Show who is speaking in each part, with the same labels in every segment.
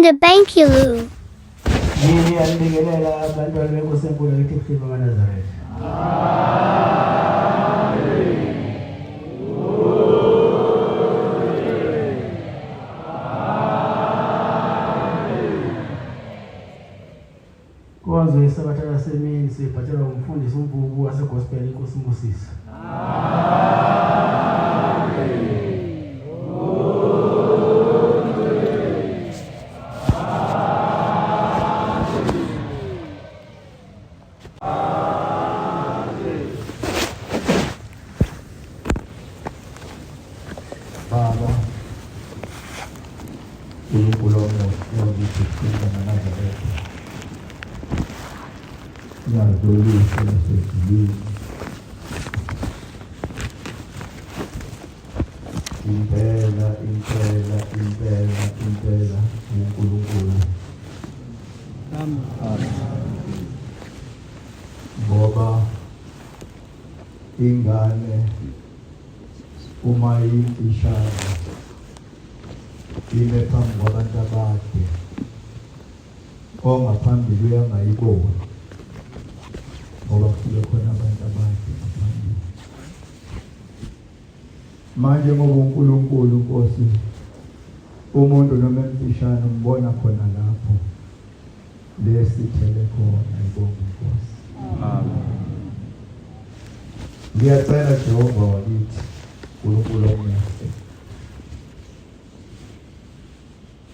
Speaker 1: Ndabankulu.
Speaker 2: Ngiyanibingelela abantwana benkosi enkulu kithi kuhleli bamaNazaretha. Konzo yesabatha lasemini sibhatshelwa ngumfundisi uMvubu waseGospel inkosi imbusise.
Speaker 3: Baba, uNkulunkulu omuhle okithi siza naNazaretha. Uyazolisa lasezulwini. Impela, impela, impela, impela uNkulunkulu. Amen. Ngoba ingane uma imfishane ime phambi kwabantu abade ongaphambili uyangayiboni ngoba kusuke khona abantu abade ngaphambili manje ngoba uNkulunkulu Nkosi umuntu noma emfishane umbona khona lapho lesithele khona ibonga inkosi amen ngiyacela Jehova wakithi uNkulunkulu omuhle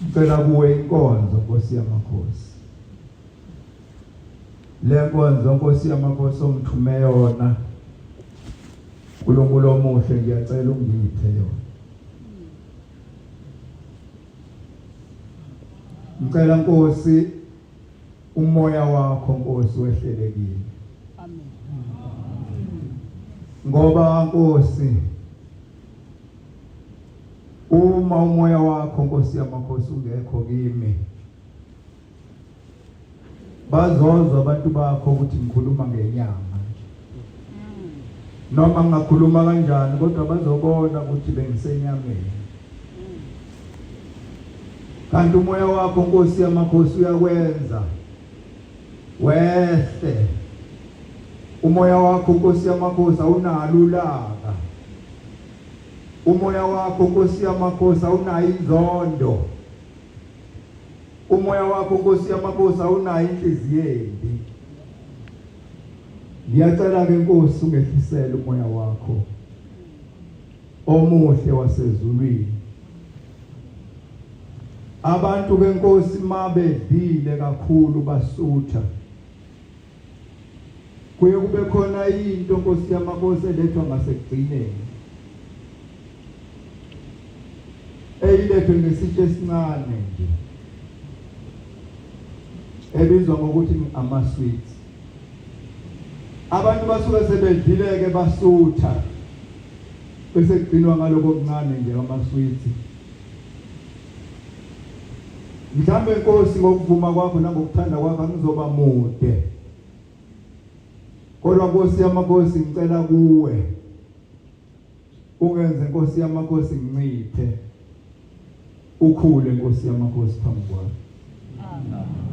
Speaker 3: ngicela kuwe inkonzo Nkosi yamakhosi le nkonzo Nkosi yamakhosi ongithume yona uNkulunkulu omuhle ngiyacela ungiphe yona Ngicela Nkosi umoya wakho Nkosi wehlele kimi. Amen. Ngoba Nkosi uma umoya wakho Nkosi yamakhosi ungekho kimi bazozwa abantu bakho ukuthi ngikhuluma ngenyama nje noma ngingakhuluma kanjani kodwa bazobona ukuthi bengisenyameni kanti umoya wakho Nkosi yamakhosi uyakwenza wehle umoya wakho Nkosi yamakhosi awunalo ulaka umoya wakho Nkosi yamakhosi awunayo inzondo Umoya wakho Nkosi yamakhosi awunayo inhliziyo embi. Ngiyacela ke Nkosi ungehlisele umoya wakho omuhle wasezulwini. Abantu ke Nkosi mabedlile kakhulu basutha. Kuye kube khona into Nkosi yamakhosi elethwa ngasekugcineni. Eyilethwe ngesitsha esincane nje. Ebizwa ngokuthi ama-sweets. Abantu basuke sebedlile-ke basutha. Bese kugcinwa ngaloko okuncane nje ama-sweets. Mhlambe Nkosi ngokuvuma kwakho nangokuthanda kwakho angizoba mude. Kodwa Nkosi yamakhosi ngicela kuwe ungenze Nkosi yamakhosi nginciphe ukhule Nkosi yamakhosi phambi kwami. Amen.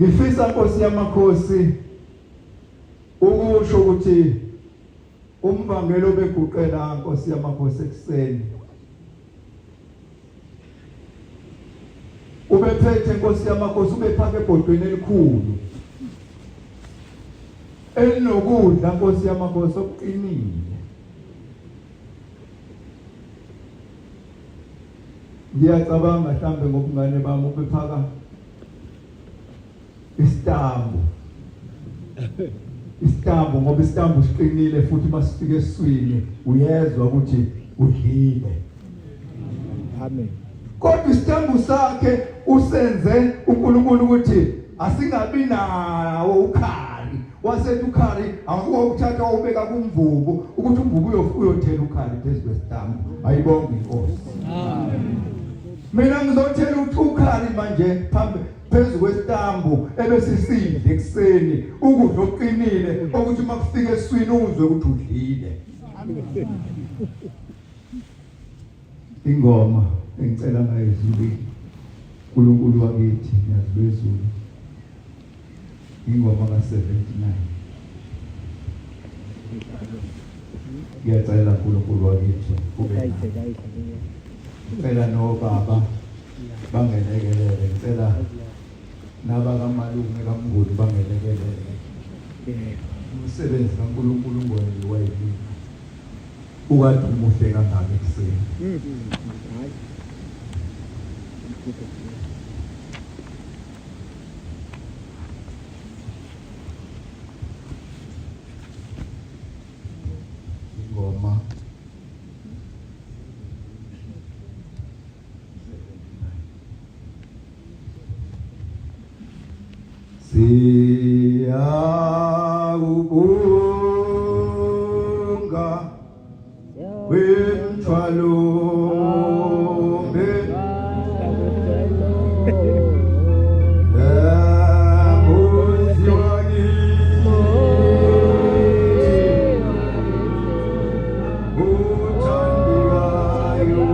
Speaker 3: Ngifisa Nkosi yamakhosi ukusho ukuthi Umvangeli obeguqe la Nkosi yamakhosi ekuseni ubephethe Nkosi yamakhosi ubephaka ebhodweni elikhulu elinokudla Nkosi yamakhosi okuqinile ngiyacabanga mhlambe ngobungane bami ubephaka isitambu isitambu ngoba isitambu siqinile futhi masifika esiswini uyezwa ukuthi udlile amen kodwa isitambu sakhe usenze uNkulunkulu ukuthi asingabi nawo ukhari wasethi ukhari awukuthatha wawubeka kumvubu ukuthi umvubu uyothela ukhari phezu kwesitambu ayibonge inkosi amen mina ngizothela ukhari manje phambi phezu kwesitambu ebesisidle ekuseni ukudla okuqinile okuthi uma kufika eswini uzwe ukuthi udlile ingoma engicela ngayo ezulwini. uNkulunkulu wakithi nyazi lwezulu. Ingoma ka-79. Ngiyacela uNkulunkulu wakithi ube nami. Ngicela nobaba bangelekelele, ngicela nabakamalume kaMnguni bangelekelele. Umsebenzi kaNkulunkulu ungoneliwa yimina. Ukade umuhle kangaka ekuseni. Ingoma Siyakubonga wemthwalombe Muzi wakithi uthandekayo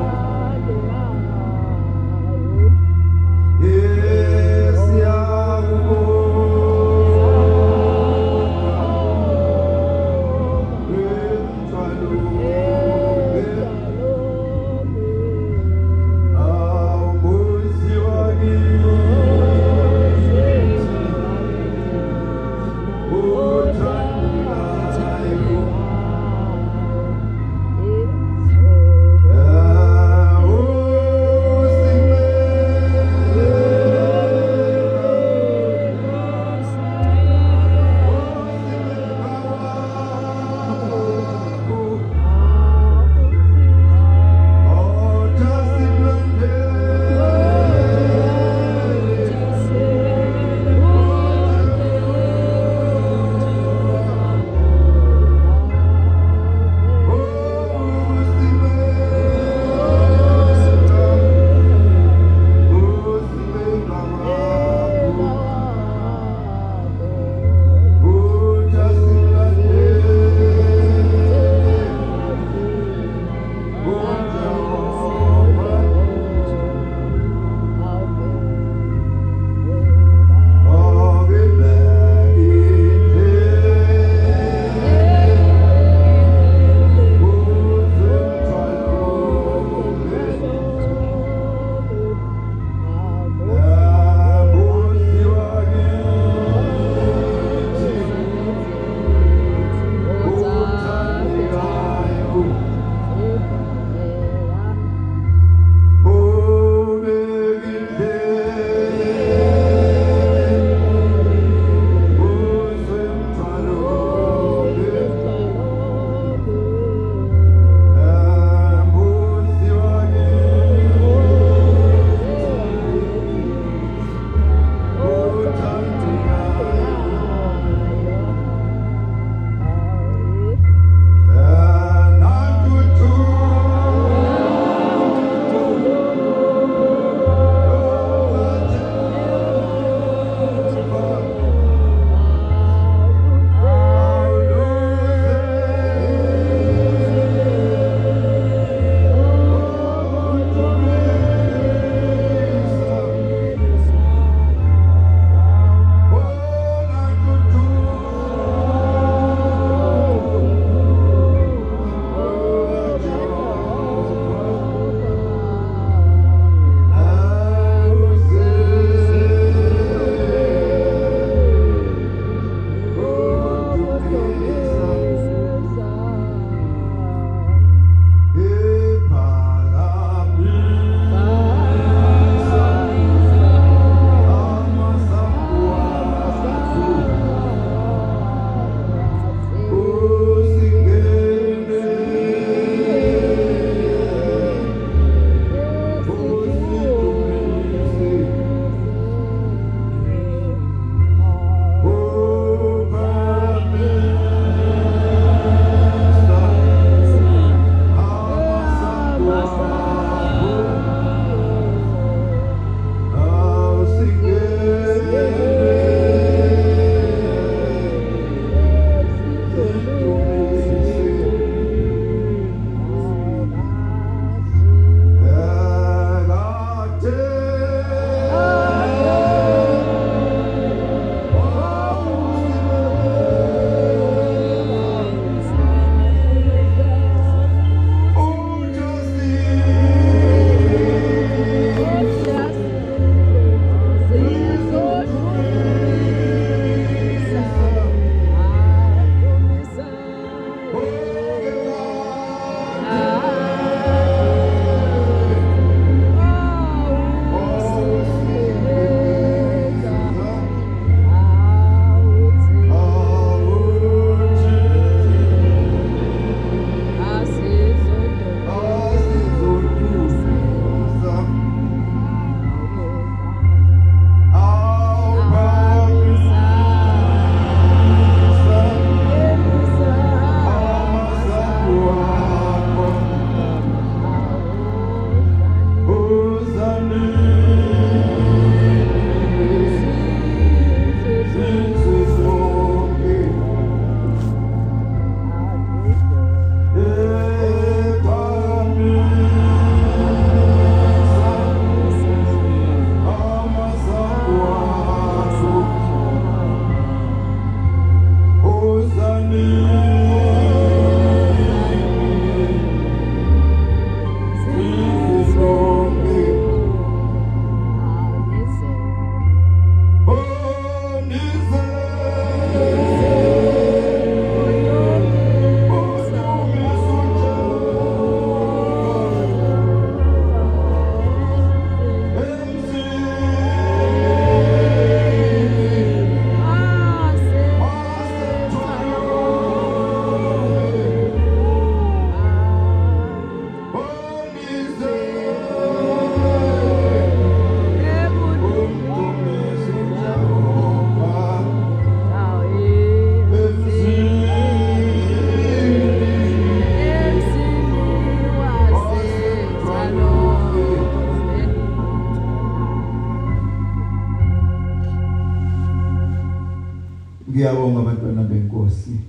Speaker 3: Ngiyabonga abantwana benkosi.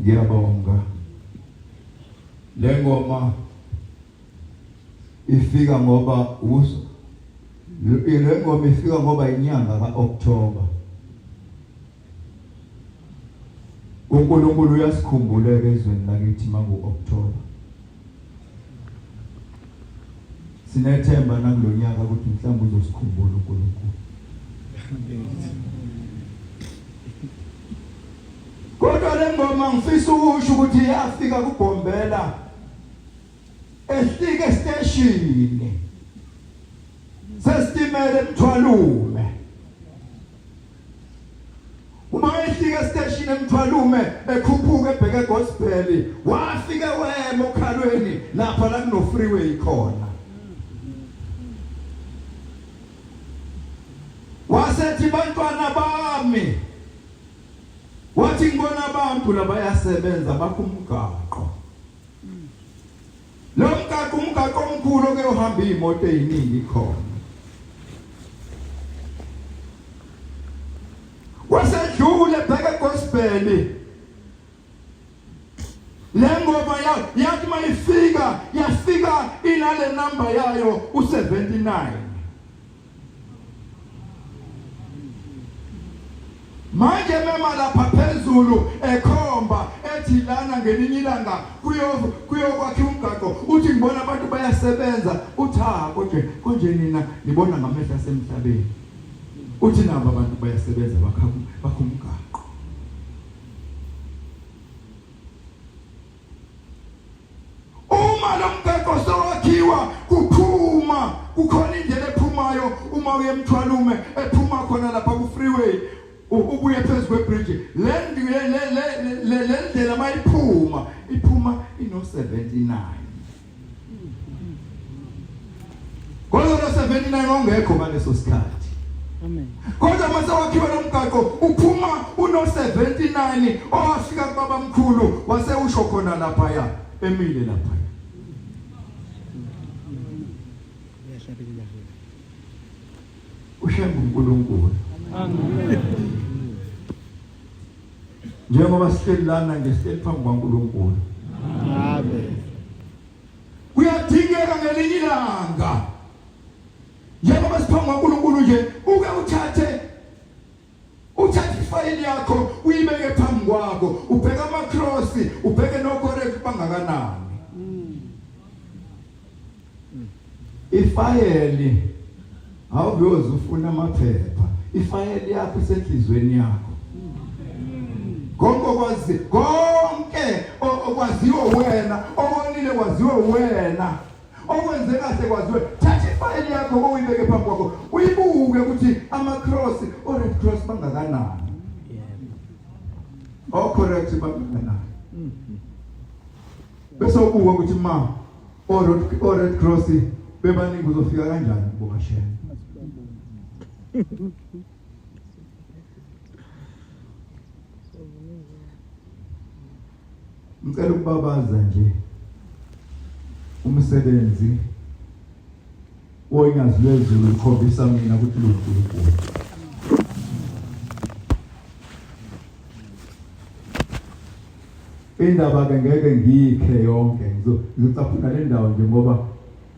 Speaker 3: Ngiyabonga. Le ngoma ifika ngoba uso le ngoma ifika ngoba inyanga kaOctober. uNkulunkulu uyasikhumbuleka ezweni lakithi mangu October. Sinethemba nakulonyaka ukuthi mhlawumbe uzosikhumbula uNkulunkulu. Kodwa le ngoma ngifisa ukusho ukuthi yafika kuBhombela ehlike esiteshini sesitimela emthwalume Uma efika esiteshini eMthwalume ekhuphuka ebheke eGospel wafike wema okhalweni lapha la kuno freeway khona. Wasethi bantwana bami wathi ngibona abantu labayasebenza bakho umgaqo. Lo mgaqo umgaqo omkhulu oke uhamba iy'moto ey'ningi khona. Wasedlule bheka gospel. Le ngoma yathi mayifika yafika inale number yayo u79. Manje mema lapha phezulu ekhomba ethi lana ngelinye ilanga kuyokwakhiwa umgaqo uthi ngibona abantu bayasebenza uthi ha konje konje nina nibona ngamehlo asemhlabeni uthi nabo abantu bayasebenza bakha bakha umgaqo Uma lo mgaqo sewakhiwa kuphuma kukhona indlela ephumayo uma uye eMthwalume ephuma khona lapha ku freeway ubuye phezu kwebridge le le le ndlela mayiphuma iphuma ino 79 Kodwa lo 79 ongekho ngaleso sikhathi. Amen. Kodwa mase wakhiwa lo mgaqo uphuma uno 79 owafika kubaba mkhulu wase usho khona lapha ya emile lapha. Ushembe uNkulunkulu. Amen. Njengoba sihleli lana nje sihleli phambi kwaNkulunkulu. Amen. Kuyadingeka ngelinye ilanga njengoba siphambi kwaNkulunkulu nje uke uthathe uthathe ifayili yakho uyibeke phambi kwakho ubheke ama-cross ubheke no-correct bangakanani ifayeli awuyoze ufuna amaphepha ifayeli yakho isenhlizweni yakho konke okwazi konke okwaziwa wena okonile kwaziwa wena okwenze kahle kwaziwe thatha ifayeli yakho uyibeke phambi kwakho uyibuke ukuthi ama-cross o-red cross bangakanani o-correct bangakanani bese ubuka ukuthi ma o-red cross bebaningi uzofika kanjani kubokashela Ngicela ukubabaza nje umsebenzi wonyazi lwezulu likhombisa mina ukuthi luNkulunkulu. Indaba ke ngeke ngiyikhe yonke ngizocaphuna le ndawo nje ngoba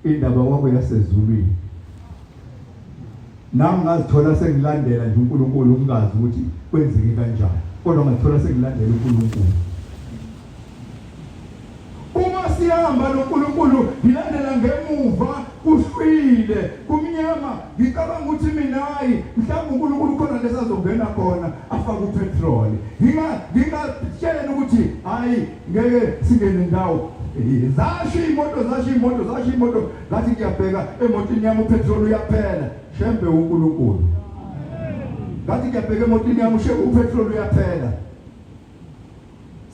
Speaker 3: Indaba kwakuyasezulwini. Nami ngazithola sengilandela nje uNkulunkulu ngingazi ukuthi kwenzeke kanjani. Kodwa ngazithola sengilandela uNkulunkulu. Uma sihamba noNkulunkulu ngilandela ngemuva kuhlwile kumnyama ngicabanga ukuthi mina hayi mhlawumbe uNkulunkulu khona lesazongena khona afake upetrol nginga ngingatshela ukuthi hayi ngeke singene ndawo zasho imoto zasho imoto zasho imoto ngathi ngiyabheka emotini yami upetrol uyaphela shembe uNkulunkulu ngathi ngiyabheka emotini yami shembe upetrol uyaphela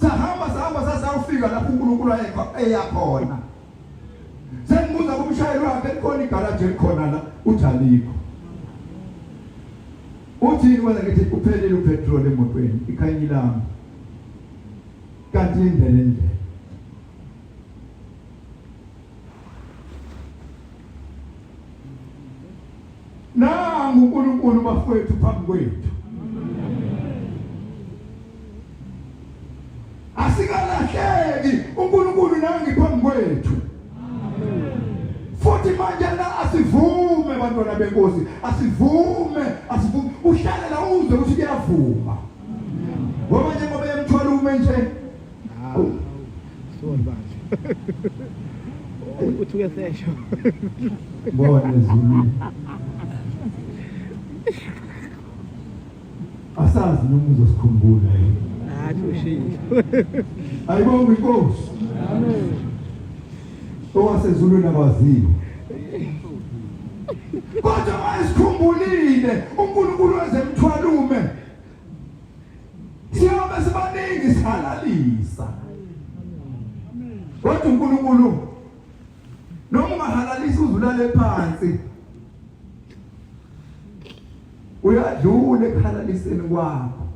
Speaker 3: sahamba sahamba sasawufika lapho uNkulunkulu eyakhona sengibuza kumshayeli wakhe likhona igaraji elikhona la uthi alikho uthini wena ngithi uphelile upetrol emotweni ikhanyile lami kanti indlela endlela nangu uNkulunkulu bafowethu phambi kwethu. Singalahleki, uNkulunkulu nangi phambi kwethu. Futhi manje la asivume bantwana benkosi, asivume, asivume. Uhlale la uzwe ukuthi kuyavuma. Ngoba njengoba emthwala ume nje.
Speaker 2: Sorry bandla. Uthuke sesho.
Speaker 3: Bona ezulwini. Asazi noma uzosikhumbula yini.
Speaker 2: Hayi ushilo.
Speaker 3: Ayibonge inkosi.
Speaker 2: Amen.
Speaker 3: Owasezulwini akwaziwa. Kodwa wayesikhumbulile uNkulunkulu wezemthwalume. Siyobe sibaningi sihalalisa. Kodwa uNkulunkulu noma ungahalalisa uzulale phansi uyadlula ekuhalaliseni kwakho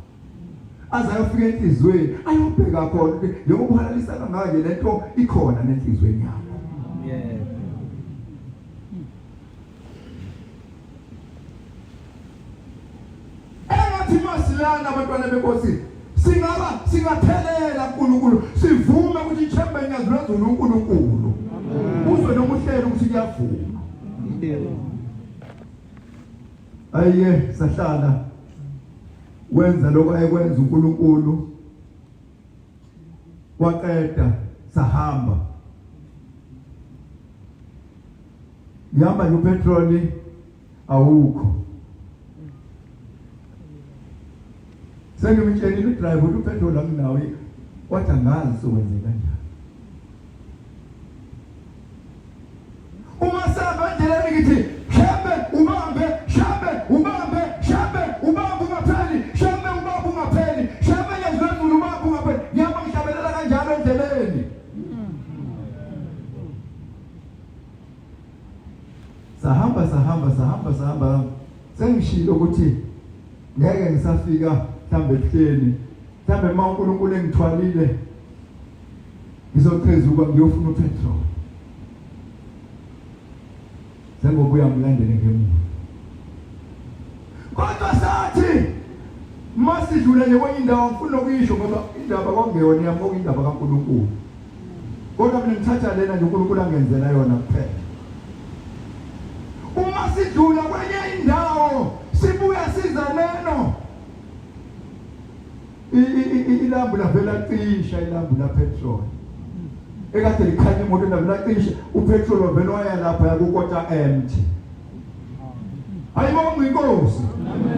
Speaker 3: aze ayofika enhliziyweni ayobheka khona ukuthi njengoba uhalalisa kangaka nje lento ikhona nenhliziyweni yakho.
Speaker 2: Yebo.
Speaker 3: Engathi masilana abantwana benkosi singaba singathelela uNkulunkulu sivume ukuthi ithemba inyazi lwezulu uNkulunkulu uzwe noma uhlele ukuthi kuyavuma. Ayiye sahlala wenza lokho ayekwenza uNkulunkulu waqeda sahamba ngihamba nje upetroli awukho sengimtshelile udriver ukuthi upetroli anginawo wathi angazi sokwenze kanjani Uma sihamba endleleni ngithi shembe ubambe shembe ubambe shembe ubambe ungapheli shembe ubambe ungapheli shembe ngezwezulu ubambe ungapheli ngihamba ngihlabelela kanjalo endleleni. Sahamba sahamba sahamba sahamba sengishilo ukuthi ngeke ngisafika mhlambe ebuhleni mhlambe uma uNkulunkulu engithwalile Ngizochezuka ngiyofuna upetrol. Sengobuya ngilandele ngemuva. Kodwa sathi masidlule nje kwenye indawo ngifuna ukuyisho ngoba indaba kwakungeyona yami kwakuyindaba kaNkulunkulu. Kodwa mina ngithatha lena nje uNkulunkulu angenzela yona kuphela. Uma sidlula kwenye indawo sibuya siza leno ilambu lavela cisha ilambu la petrol ekade likhanya imoto lavela cisha upetrol wavela waya lapha yakukota empty. Ayibonga inkosi.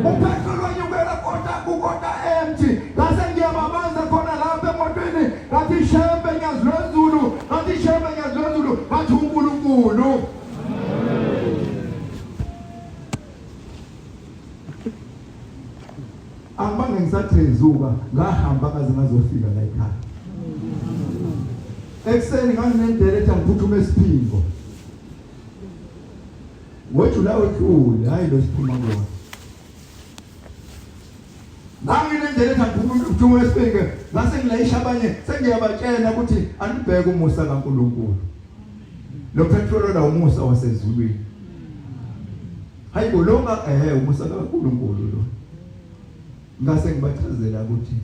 Speaker 3: Upetrol wanyukela kota kukota empty. Ngase ngiyababaza khona lapha emotweni ngathi shembe nyazi lwezulu ngathi shembe nyazi lwezulu ngathi uNkulunkulu. Angibange ngisathezuka ngahamba ngaze ngazofika la ekhaya. Ekuseni nganginendlela ethi angiphuthume esiphingo. NgoJuly wedlule, hayi lo siphuma kuwona. Nganginendlela ethi angiphuthume esiphingo, ngase ngilayisha abanye sengiyabatshela ukuthi anibheke umusa kaNkulunkulu. Lo petrol la umusa wasezulwini. Hayibo lo nga eh umusa kaNkulunkulu lo. Ngase ngibachazela ukuthi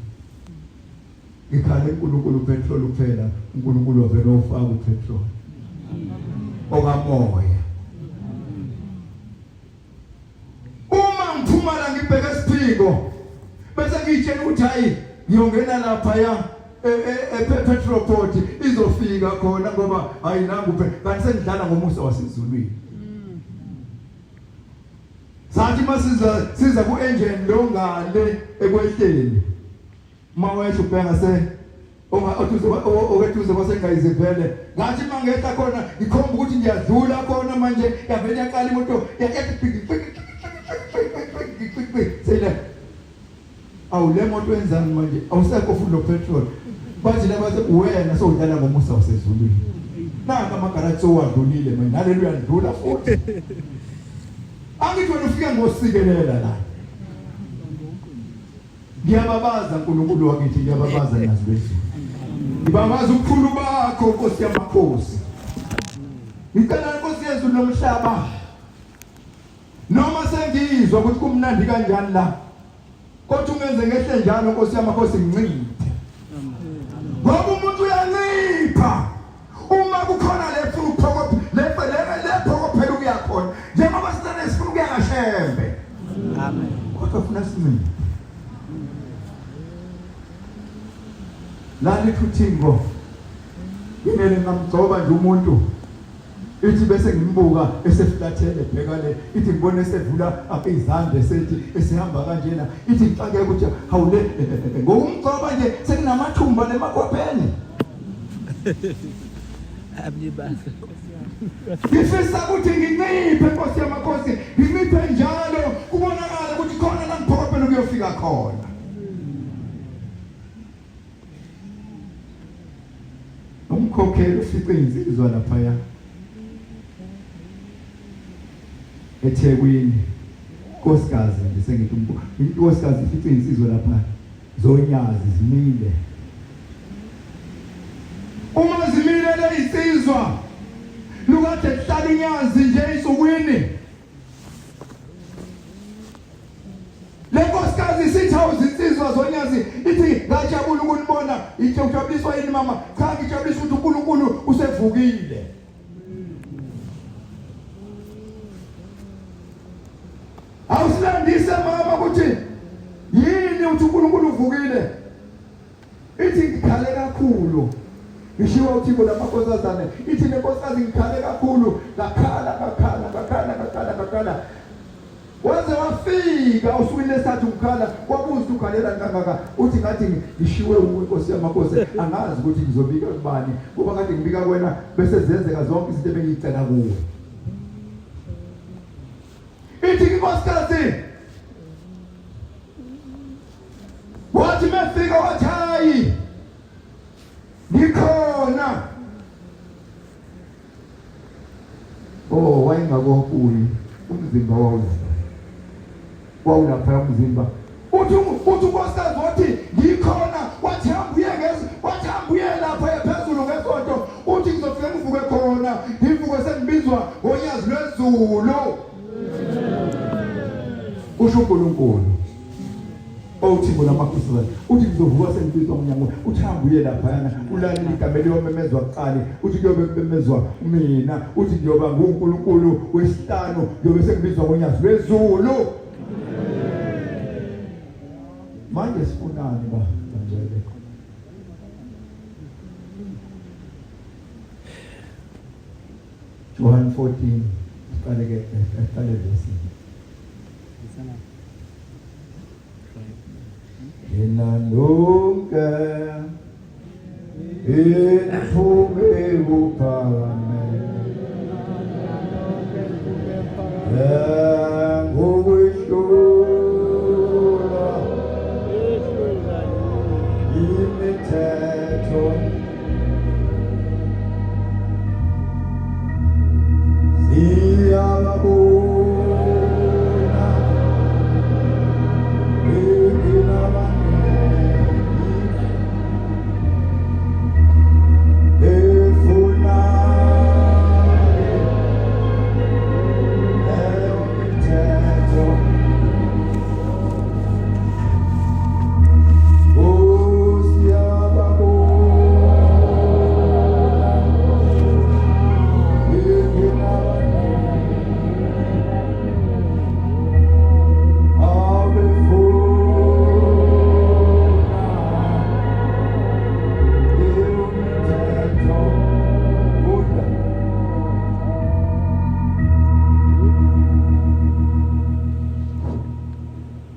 Speaker 3: ngikhale uNkulunkulu upetrol kuphela, uNkulunkulu wavele ufaka upetrol. Okamoya. Uma ngiphuma la ngibheke esiphiko bese ngiyitshela ukuthi hayi ngiyongena lapha ya ePetroport e, e, izofika khona ngoba hayi nangu phela kanti sengidlala ngomusa wasezulwini. Sathi masiza siza ku engine lo ngale ekwehleni mawehla ubheka se okeduze kwasengayizivele ngathi uma ngehla khona ngikhomba ukuthi ngiyadlula khona manje yavele yaqala imoto yathi seyile awu le moto wenzani manje awusekho futhi lo petrol bathi laba wena sowudlala ngomusa wasezulwini nanka amagaraji sowadlulile manje naleli uyadlula futhi angithi wena ufike ngosikelela la. Ngiyababaza uNkulunkulu wakithi, ngiyababaza nazi bezulu. Ngibabaza ubukhulu bakho Nkosi yamakhosi. Ngicela Nkosi yezulu nomhlaba. Noma sengizwa ukuthi kumnandi kanjani la. Kodwa ungenze ngehle njalo Nkosi yamakhosi ngincithe. Ngoba umuntu uya kukhona le funa ukuphokopha le le le phokophela ukuya khona njengoba sinane sifuna ukuya kaShembe.
Speaker 2: Amen.
Speaker 3: Kodwa funa sinciphe. La lithi uthingo ngimele ngamgcoba nje umuntu ithi bese ngimbuka eseflathele bheka le ithi ngibone esedlula apha izandla esethi esihamba kanjena ithi ngixakeke ukuthi hawu le ngokumgcoba nje sekunamathumba nemakhwapheni. Ngifisa ukuthi nginciphe Nkosi yamakhosi, nginciphe njalo kubonakala ukuthi khona la ngiphokophela ukuyofika khona. Umkhokheli ufice insizwa laphaya eThekwini. Nkosikazi nje sengithi inkosikazi ifice insizwa lapha zonyazi zimile. Uma zimile le insizwa lukade kuhlala unyazi nje ensukwini. Le nkosikazi isithi awuzinsizwa zonyazi ithi ngajabula ukunibona ithi ujabuliswa yini mama cha ngijabulisa ukuthi uNkulunkulu usevukile. Awusilandise mama ukuthi yini uthi uNkulunkulu uvukile. Ithi ngikhale kakhulu. Ngishiwa uThixo lamakhosazane. Ithi lenkosikazi ngikhale kakhulu, ngakhala ngakhala ngakhala ngakhala ngakhala. Waze wafika osukwini lesithathu ngikhala, wabuza ukuthi ukhalelani kangaka. Uthi ngathi ngishiwe uwe Nkosi yamakhosi, angazi ukuthi ngizobika kubani ngoba kade ngibika kuwena bese zenzeka zonke izinto ebengiyicela kuwe. Ithi inkosikazi wathi mefika wathi hayi ngikhona. Oh wayengakokuyi umzimba wawulapha. Wawulapha umzimba. Uthi uthi unkosikazi wathi ngikhona wathi hamba uye ngezi wathi hamba uye lapha phezulu ngesonto uthi ngizofika ngivuke khona ngivuke sengibizwa ngonyazi lwezulu. Kusho uNkulunkulu. Owuthingo lamakhosikazi uthi ngizovuka sengibizwa umnyango uthi hamba uye laphayana ulalele igama eliyomemezwa kuqali uthi kuyobe kumemezwa mina uthi ngiyoba nguNkulunkulu wesihlanu ngiyobe sengibizwa ngonyazi lwezulu. Manje sifunani ba bangcwele? Johan 14 siqale ke siqale verse. Yena lonke iphume kuphakame ngokwehlula imithetho siyababona efuna leyo mithetho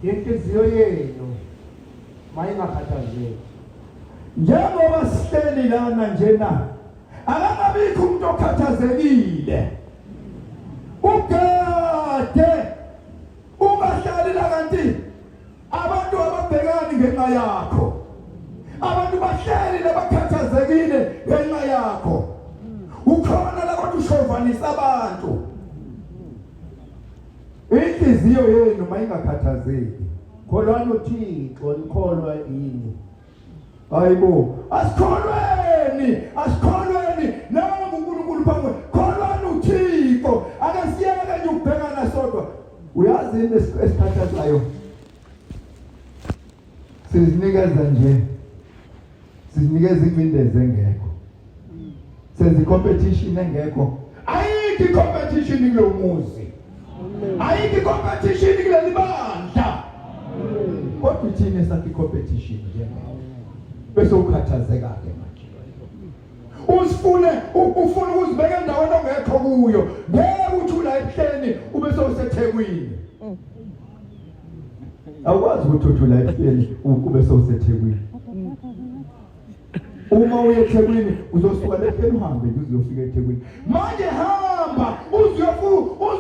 Speaker 2: Inhliziyo yenu mayingakhathazeki.
Speaker 3: Njengoba sihleli lana njena akangabikho umuntu okhathazekile. Ugade ungahlali la kanti abantu ababhekani ngenxa yakho. Abantu bahleli labakhathazekile ngenxa yakho. Ukhona la kodwa ushovanisa abantu. Inhliziyo yenu mayingakhathazeki.
Speaker 2: Kholwani uThixo, nikholwa yini?
Speaker 3: Hayibo, asikholweni, asikholweni nangu uNkulunkulu phambi. Kholwani uThixo, ake siyeke nje ukubhekana sodwa. Uyazi yini esikhathazayo? Sizinikeza nje. Sizinikeza ingcindezi engekho. Senza competition engekho. Ayikho competition kulo muzi. Ayikho competition kuleli bandla. Kodwa ithini esakhe competition nje? Bese ukhathazeka ke manje. Usifune ufuna ukuzibeka endaweni ongekho kuyo. Ngeke uthi ula ebuhleni ube sewuseThekwini. Awukwazi ukuthi uthi ula ebuhleni ube sewuseThekwini. Uma uye eThekwini uzosuka lehleni uhambe nje uze uyofika eThekwini. Manje hamba uze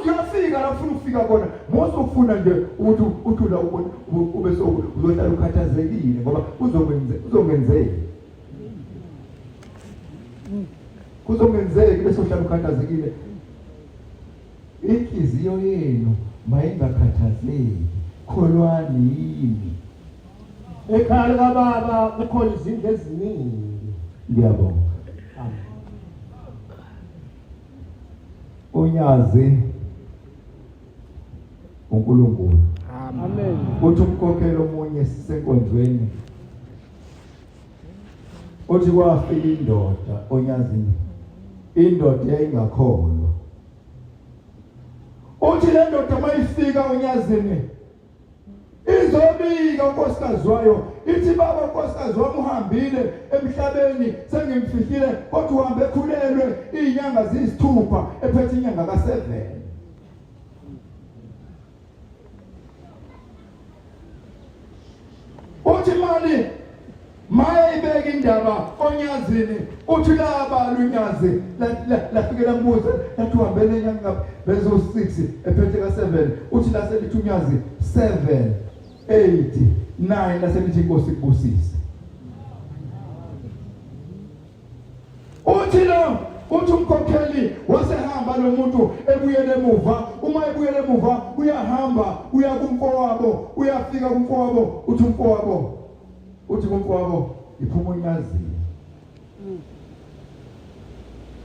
Speaker 3: uyofika la ufuna ukufika khona. Musa ukufuna nje ukuthi uthi la ubone ube so uzohlala ukhathazekile ngoba kuzokwenze kuzongenzeki. Kuzongenzeki bese uhlala ukhathazekile. Inhliziyo yenu mayingakhathazeki, kholwani yimi.
Speaker 2: Ekhaya likababa kukhona izindlu eziningi.
Speaker 3: Ngiyabonga. Unyazi uNkulunkulu.
Speaker 2: Amen.
Speaker 3: Uthi umkhokhelo omunye sisenkonzweni. Uthi kwafika indoda onyazini. Indoda yayingakholwa. Uthi le ndoda mayifika onyazini izobika unkosikazi wayo ithi baba unkosikazi wami uhambile emhlabeni sengimfihlile kodwa uhambe ekhulelwe izinyanga ziyisithupha ephethe inyanga ka-7. Uthi imali maye ibeka indaba onyazini uthi laba lunyazi lafike lambuza lathi uhambele inyanga bezo 6 ephethe ka 7 uthi lase lithi unyazi 7 8 9 lase lithi inkosi kubusise. Uthi lo uthi umkhokheli wasehamba lo muntu ebuyele emuva uma ebuyele emuva uyahamba uya kumfowabo uyafika kumfowabo uthi umfowabo uthi kumfowabo iphuma unyazini.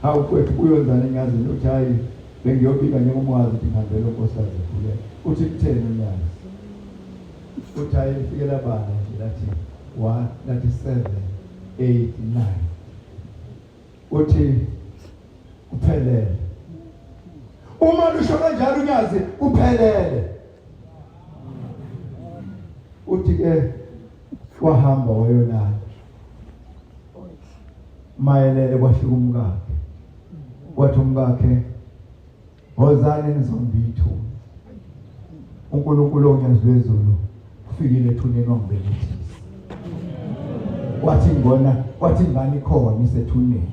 Speaker 3: Hawu kwethu uyonzana enyazini uthi hayi bengiyobika njengomwazi ukuthi ngihambele unkosikazi ekhulele uthi kutheni unyazi uthi hayi lifikela bala nje lathi 1 lathi 7 8 9 uthi kuphelele uma lusho kanjalo unyazi kuphelele uthi ke wahamba wayolala mayelele kwafika umkakhe wathi umkakhe wozani nizomba ithuna uNkulunkulu onyazi lwezulu ufikile ethuneni wangibelethisa wathi ngibona wathi ingane ikhona isethuneni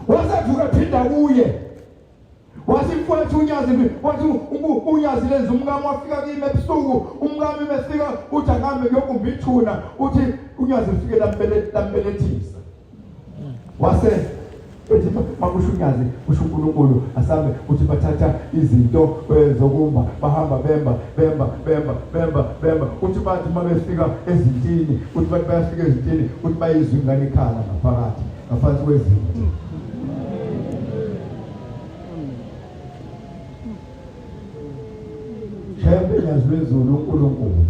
Speaker 3: wasevuka phinda kuye wathi mfowethu unyazi wathi unyazi lenza umkami wafika kimi ebusuku umkami befika uthi angihambe ngiyokumba ithuna uthi unyazi lifike lambelethisa wase ethi makusho unyazi kusho uNkulunkulu asambe uthi bathatha izinto zokumba bahamba bemba bemba bemba bemba bemba uthi bathi uma befika ezintini uthi bathi bayafika ezintini uthi bayizwa ingane ikhala ngaphakathi ngaphansi kwezinti. Shembe nyazi lwezulu uNkulunkulu.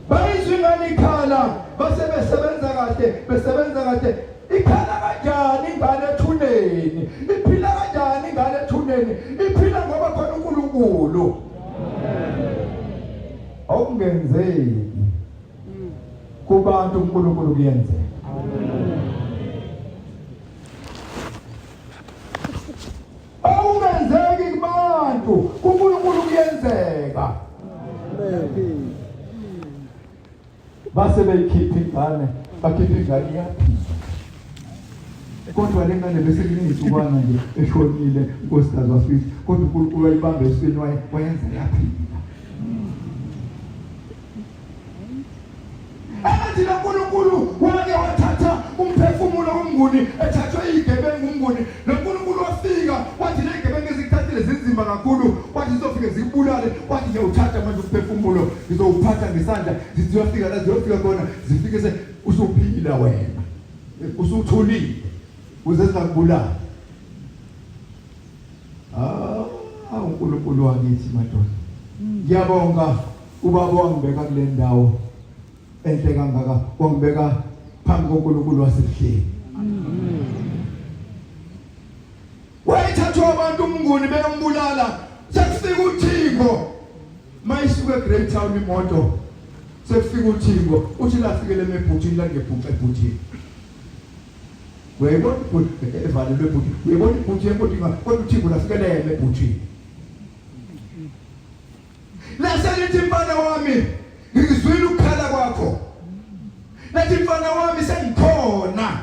Speaker 3: Bayizwa ingane ikhala base besebenza kahle besebenza kahle ikhala kanjani ingane ethuneni iphila kanjani ingane ethuneni iphila ngoba khona uNkulunkulu Okungenzeki kubantu uNkulunkulu kuyenzeka. Okungenzeki kubantu kuNkulunkulu kuyenzeka. Base beyikhipha ingane, bakhipha ingane iyaphila. Kodwa le ngane bese kunezinsukwana nje eshonile unkosikazi wafika, kodwa uNkulunkulu wayibamba esweni wayenza yaphila. Engathi lo Nkulunkulu wake wathatha umphefumulo umnguni ethathwe igebengu umnguni lo Nkulunkulu wafika wathi le gebengu ezikuthathile zinzima kakhulu wathi zizofike zikubulale wathi ngiyawuthatha manje umphefumulo ngizowuphatha ngesandla ziyofika la ziyofika khona zifike se usuphila wena usuthulile uze zingakubulali. Ah, uNkulunkulu wakithi madoda. Ngiyabonga. Ubaba wangibeka kule ndawo enhle kangaka, wangibeka phambi koNkulunkulu wasebuhleni. Wayethathwa abantu umnguni beyombulala, sekufika uThingo. Mayisuka eGreat Town imoto sekufika uThingo, uthi lafikele emebhuthini langebhuqa ebhuthini. Uyayibona ibhuthi evalelwe ebhuthini, uyayibona ibhuthi yemoto kodwa uThingo lafikele emebhuthini. Lase lithi mfana wami ngizwile ukukhala kwakho. Lathi mfana wami sengikhona.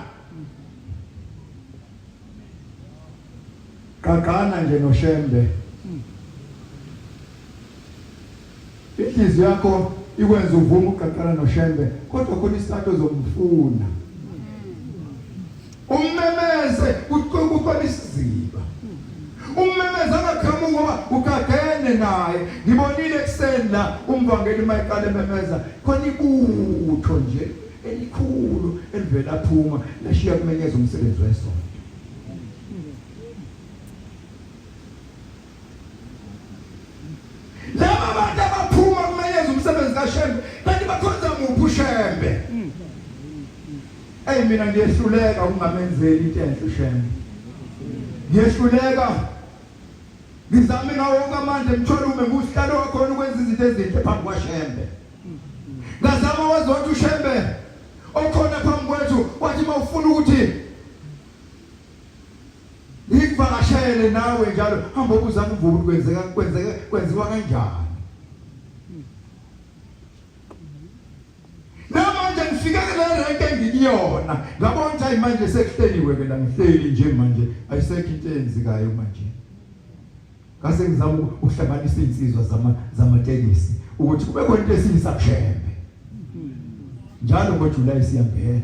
Speaker 3: Qaqana nje noShembe. Inhliziyo yakho ikwenza uvume uqaqana noShembe kodwa khona isikhathi ozomfuna. Ummemeze kukhona isiziba. Ummemeze angaqhamuki ngoba ugagene naye. Ngibonile ekuseni la umvangeli mayiqala ememeza khona ibutho nje elikhulu elivela phuma lashiya kumenyeza umsebenzi wesonto. Laba bantu abaphuma kumenyeza umsebenzi kaShembe kanti bakhonza muphi uShembe? Ey mina ngiyehluleka ukungamenzeli into enhle uShembe. Ngiyehluleka ngizame ngawo wonke amandla emthwalume ngusihlalo wakhona ukwenza izinto ezinhle phambi kwaShembe. Ngazama waze wathi uShembe okhona phambi kwethu wathi mawufuna ukuthi ngikuvakashele nawe njalo hamba ubuza umvubu kwenzeka kwenzeka kwenziwa kanjani namanje ngifike kule renke engikuyona ngabona ukuthi hayi manje sekuhleliwe ke la ngihleli nje manje ayisekho into eyenzekayo manje ngase ngizama ukuhlanganisa izinsizwa zama zamatekisi ukuthi kube khona into esiyisa kushembe njalo ngoJuly siyangena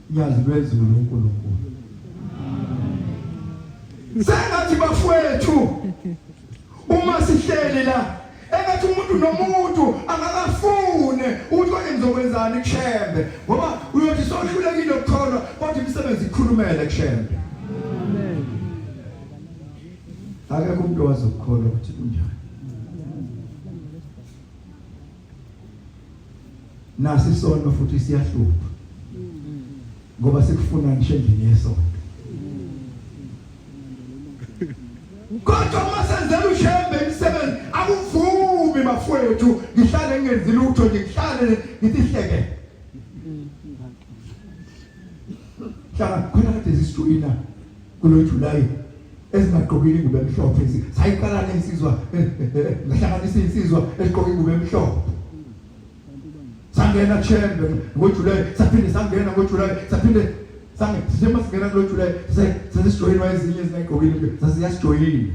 Speaker 3: Nyazi lwezulu uNkulunkulu. Sengathi bafowethu uma sihleli la engathi umuntu nomuntu angakafune ukuthi konje ngizokwenzani kushembe ngoba uyothi sohlulekile ukukholwa kodwa imisebenzi ikhulumele kushembe. Amen. Akekho umuntu owazi ukukholwa ukuthi kunjani. Nasi isono futhi siyahlupha ngoba sikufuna ngisho endlini yesonto. Kodwa uma senzela uShembe imisebenzi akuvumi bafowethu, ngihlale ngingenzi lutho nje, ngihlale ngithi hleke. Hlala khona kade sisijoyina kulo July ezingagqokile ingubo emhlophe sayiqala nensizwa ngahlanganisa insizwa esigqoka ingubo emhlophe sangena Chembe ngoJuly saphinde sangena ngoJuly saphinde sange sithe masingena kulo July sesijoyinwa ezinye ezingagqokile sasiyasijoyina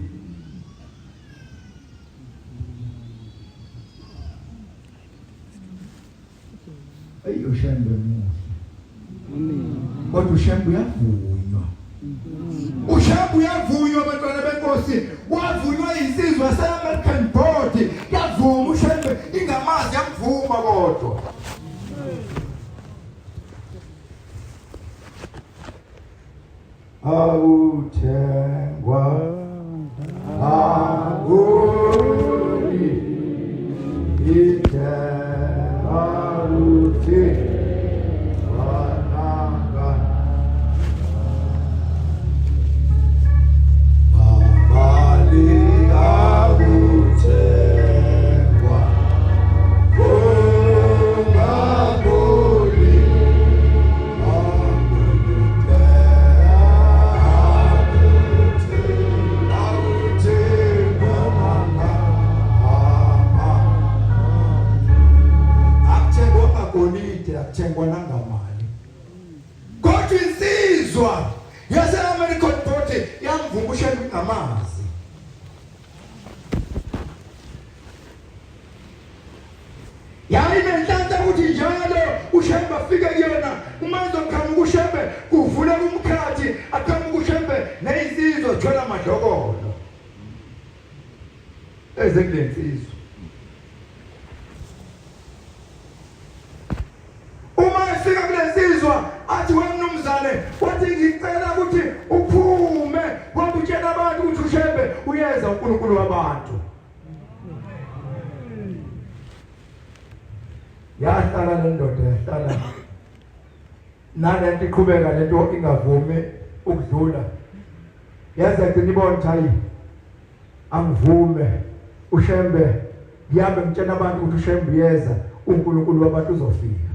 Speaker 3: Eyi uShembe muhle. Kodwa uShembe uyavunywa. UShembe uyavunywa abantwana benkosi, wavunywa insizwa yase-American Board, yavuma uShembe ingamazi yamvuma kodwa. Akuthengwa akuli ithemba luthi wananga Mabali akuthengwa kungaboli Akuthengwa akuthengwa nangamali. Kodwa insizwa yase-American Party yamvuma uShembe ingamazi. Yayinenhlanhla ukuthi njalo uShembe afike kuyona uma ezoqhamuka uShembe kuvuleka umkhathi aqhamuka uShembe nezinsizwa zithwele amadlokolo eze kule nsizwa uma efika kule nsizwa athi wemnumzane wathi ngicela ukuthi uphume ngoba utshela abantu ukuthi uShembe wabantu. Yahlala le ndoda yahlala nalento iqhubeka lento ingavumi ukudlula. Yaze yagcina ibona ukuthi hayi angivume uShembe ngihambe ngitshena abantu ukuthi uShembe uyeza uNkulunkulu wabantu uzofika.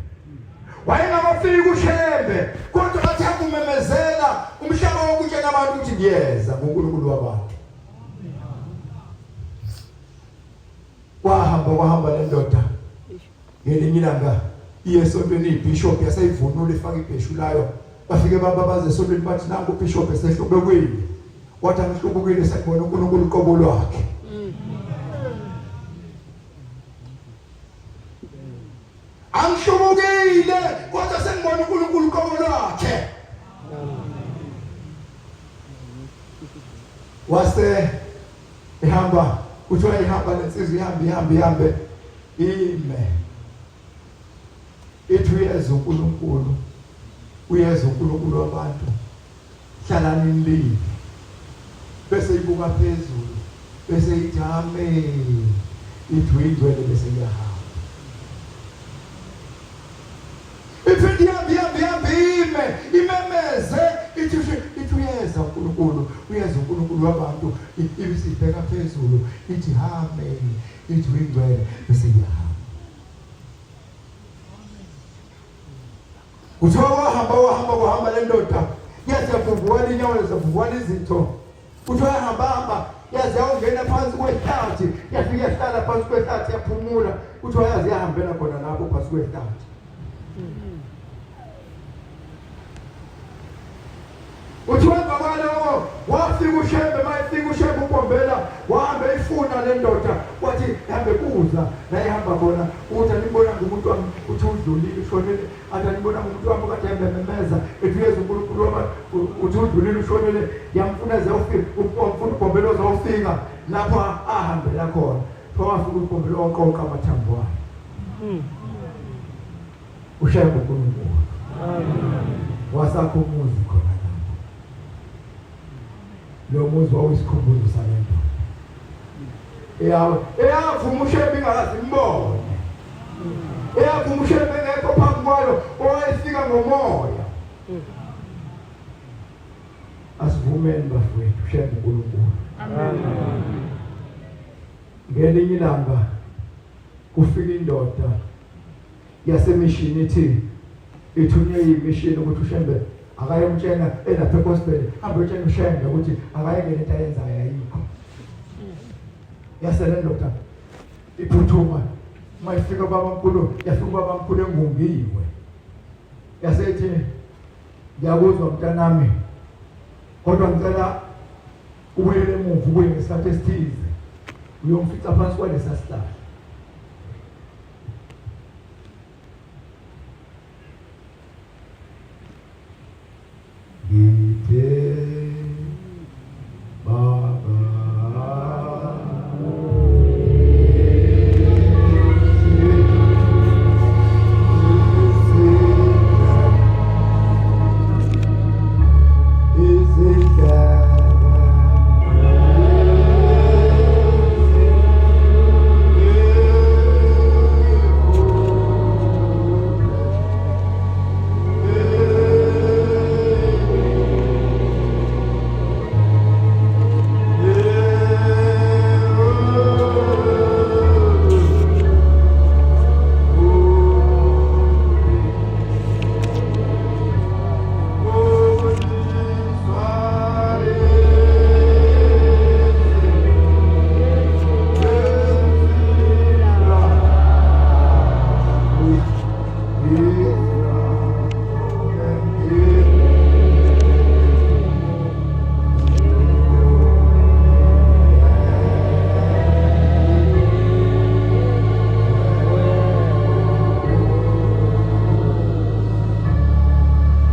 Speaker 3: Wayengakafiki uShembe kodwa bathi akumemezela umhlaba wokutshena abantu ukuthi ngiyeza ngoNkulunkulu wabantu. Kwahamba kwahamba le ndoda ngelinye ilanga iye esontweni ibishop yaseyivunula ifaka ibheshu layo bafike bababaza esontweni bathi nangu ubishop esehlubekile wathi angihlubukile sekubona uNkulunkulu uqobo lwakhe. Angihlubukile kodwa sengibona uNkulunkulu uqobo lwakhe. Wase ihamba kuthiwa ihamba lensizwa ihambe ihambe ihambe ime ithi uyeza uNkulunkulu uyeza uNkulunkulu wabantu hlalani nilinde bese ibuka phezulu bese ithi amen ithi uyingcwele bese iyahamba iphinde ihambe ihambe ihambe ime imemeze ithi ithi uyeza uNkulunkulu uyeza uNkulunkulu wabantu ibisibheka phezulu ithi amen ithi uyingcwele bese iyahamba. Kuthiwa wahamba wahamba wahamba le ndoda yaze yavuvuka inyawo yavuvuka izitho. Kuthiwa yahamba hamba yaze yawungena phansi kwehlathi yafika yahlala phansi kwehlathi yaphumula. Kuthiwa yaze yahambela khona lapho phansi kwehlathi. Kuthiwa emva kwaloko wafika uShembe, uma efika uShembe uBhombela wahamba eyifuna le ndoda, wathi hambe buza la ihamba khona, ukuthi anibonanga umuntu wami, uthi udlulile ushonile, athi anibonanga umuntu wami kade ememeza ethi uyeza uNkulunkulu wami, uthi udlulile ushonile, yamfuna ze ufika, wamfuna uBhombela ozofika lapho ahambela khona. Kuthiwa wafika uBhombela waqoqa amathambo akhe. Ushembe uNkulunkulu. Wasakha umuzi khona lapho. Lo muzi wawuyisikhumbuzo sale ndoda. Eyawe eyavuma uShembe ingakaze imbone. Eyavuma uShembe engekho phambi kwayo owayefika ngomoya. Asivumeni bafowethu uShembe uNkulunkulu. Amen. Ngelinye ilanga kufika indoda yasemishini ithi ithunywe yimishini ukuthi uShembe akayomtshena elapha egospel hambe uyotshena uShembe ukuthi akayeke lento ayenzayo ayikho. Yase le ndoda iphuthuma uma ifika ubabamkhulu yafika ubabamkhulu engungiwe yase ithi ngiyakuzwa mntanami kodwa ngicela ubuyele emuva ubuye ngesikhathi esithize uyomfica phansi kwalesa sihlahla. Ngithe baba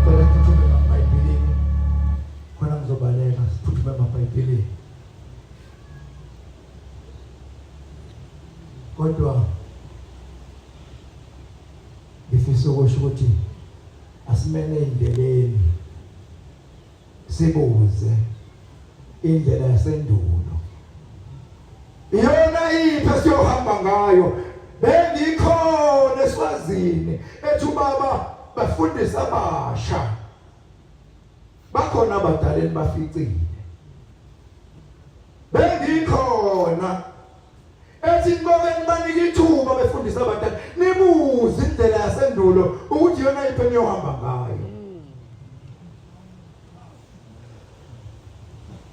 Speaker 3: Cela siphuthume emabhayibhelini khona ngizobaleka siphuthume emabhayibhelini kodwa ngifisa ukusho ukuthi asimele endleleni sibuze indlela yasendulo. Iyona iphi esiyohamba ngayo? Bengikhona eSwazini ethi ubaba bafundisa abasha. Bakhona abadala enibaficile. Bengikhona ethi niboke nibanike ithuba befundisa abadala nibuze indlela yasendulo ukuthi iyona iphi eniyohamba ngayo.